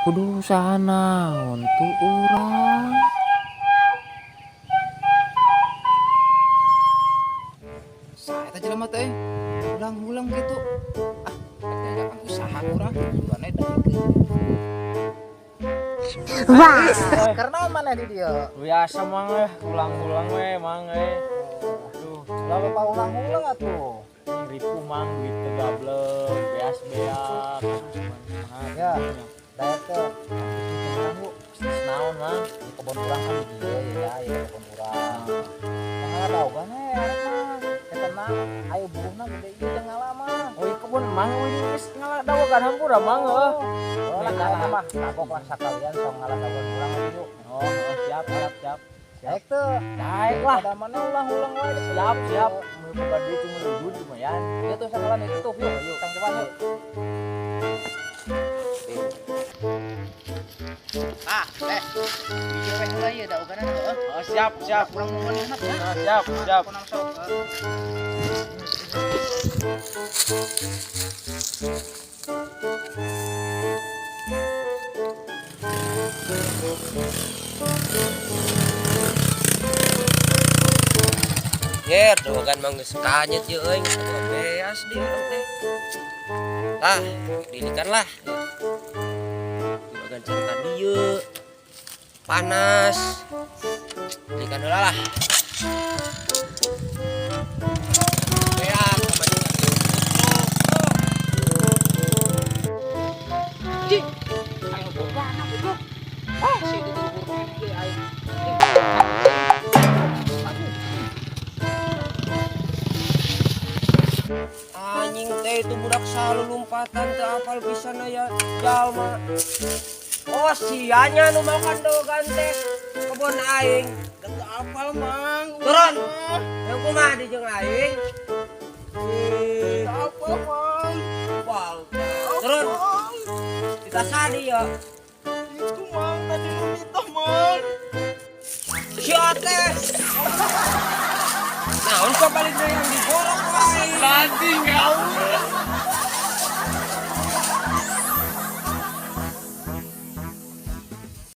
Kudu usaha naon tuh urang? Saha eta jelema teh? Ulang-ulang gitu. Ah, rek diajakan usaha kurang tujuannya daekeun. Wah. Karena mana di dia? Biasa, Mang, eh, ulang-ulang we, Mang, eh. Aduh, Lah, bapak ulang-ulang atuh. Ripu, Mang, duit teu gablek, beas-beak. Aduh, kumaha Ya. nya. Daek teh. Bisnis Bisnis naon, Mang? Di kebun urang kan di dieu ya, ya kebun urang. Tengah daogan we arek mah. Eta mah ayo buruhna gede ieu teh ngala mah. Oh, ieu kebun Mang we geus ngala dawogan hampura, Mang, heuh. Oh, lah kayaknya mah kagok lah sakalian sok ngala daogan urang atuh. Oh, heuh, siap, siap, siap. Daek teh. Daek lah. Ada mana ulang-ulang wae. Siap, siap. Mun boga duit cuma duit lumayan. Ieu tuh sekalian itu tuh, yuk, yuk, kang coba yuk. Ah, eh. Hiji we heula ieu daoganan heueuh. Oh, siap, siap. Kurang mau enak ya. Ah, siap, siap. Kurang sok. Yer, dawogan mah geus kanyet ieu euy, geus beas di urang teh. Tah, dilikan lah. Dawogan can ka dieu. Panas. Dilikan heula lah. Beak pamajikan. Cing. Ayo boga anak goblok. Ah, si itu luhur ge aing. Aduh. Anjing teh itu budak selalu lompatan teu apal pisan aya jalma. Oh, sianya nu makan dawogan teh kebon aing. Teu apal, Mang. Turun. Yang kumaha di jeung aing? Teu apal, Mang. Wal. Turun. Kita sadi ya. Itu, Mang, tadi nu nitah, Mang. Sia teh. Naon kok balik yang digorok wae. Nanti ngawur.